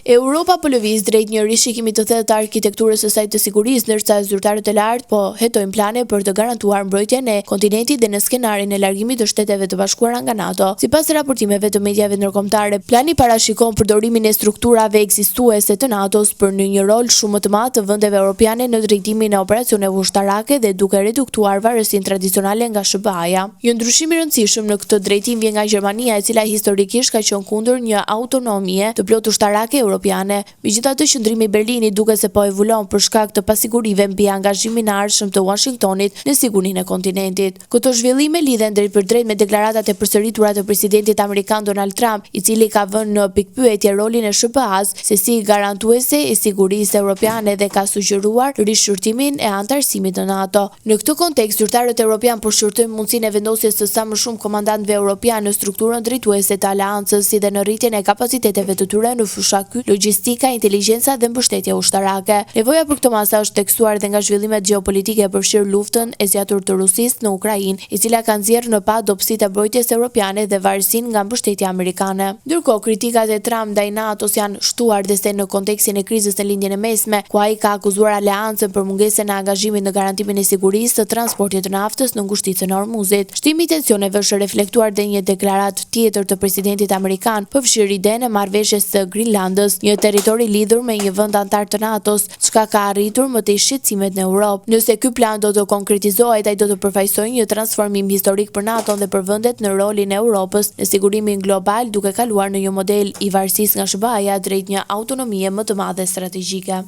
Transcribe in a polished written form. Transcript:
Europa po lëviz drejt një rishikimi të thellë të arkitekturës së saj të sigurisë, ndërsa zyrtarët e lartë po hetojnë plane për të garantuar mbrojtjen e kontinentit dhe në skenarin e largimit të Shteteve të Bashkuara nga NATO. Sipas raportimeve të mediave ndërkombëtare, plani parashikon përdorimin e strukturave ekzistuese të NATO-s për në një rol shumë më të madh të vendeve europiane në drejtimin e operacioneve ushtarake dhe duke reduktuar varësinë tradicionale nga SHBA-ja. Një ndryshim i rëndësishëm në këtë drejtim vjen nga Gjermania, e cila historikisht ka qenë kundër një autonomie të plotë ushtarake europiane. Megjithatë, qëndrimi i Berlinit duket se po evoluon për shkak të pasigurive mbi angazhimin e ardhshëm të Uashingtonit në sigurinë e kontinentit. Këto zhvillime lidhen drejtpërdrejt me deklaratat e përsëritura të presidentit amerikan Donald Trump, i cili ka vënë në pikëpyetje rolin e SHBA-së se si garantuese e sigurisë europiane dhe ka sugjeruar rishqyrtimin e anëtarësimit në NATO. Në këtë kontekst, zyrtarët europianë po shqyrtojnë mundësinë e vendosjes së sa më shumë komandantëve europianë në strukturën drejtuese të aleancës, si dhe në rritjen e kapaciteteve të tyre në fusha kyçe, logjistika, inteligjenca dhe mbështetja ushtarake. Nevoja për këto masa është theksuar dhe nga zhvillimet gjeopolitike, përfshirë luftën e zgjatur të Rusisë në Ukrainë, e cila ka nxjerrë në pah dobësitë e mbrojtjes europiane dhe varësinë nga mbështetja amerikane. Ndërkohë, kritikat e Trump ndaj NATO-s janë shtuar dhe se në kontekstin e krizës në Lindjen e Mesme, ku ai ka akuzuar aleancën për mungesën e angazhimit në garantimin e sigurisë së transportit të naftës në ngushticën e Hormuzit. Shtimi i tensioneve është reflektuar dhe një deklaratë tjetër të presidentit amerikan, përfshirë idenë e marrëveshjes së Grinlandës, një territor i lidhur me një vend anëtar të NATO-s, çka ka rritur më tej shqetësimet në Europë. Nëse ky plan do të konkretizohet, ai do të përfaqësojë një transformim historik për NATO-n dhe për vendet në rolin e Europës në sigurimin global, duke kaluar në një model i varësisë nga SHBA-ja drejt një autonomie më të madhe strategjike.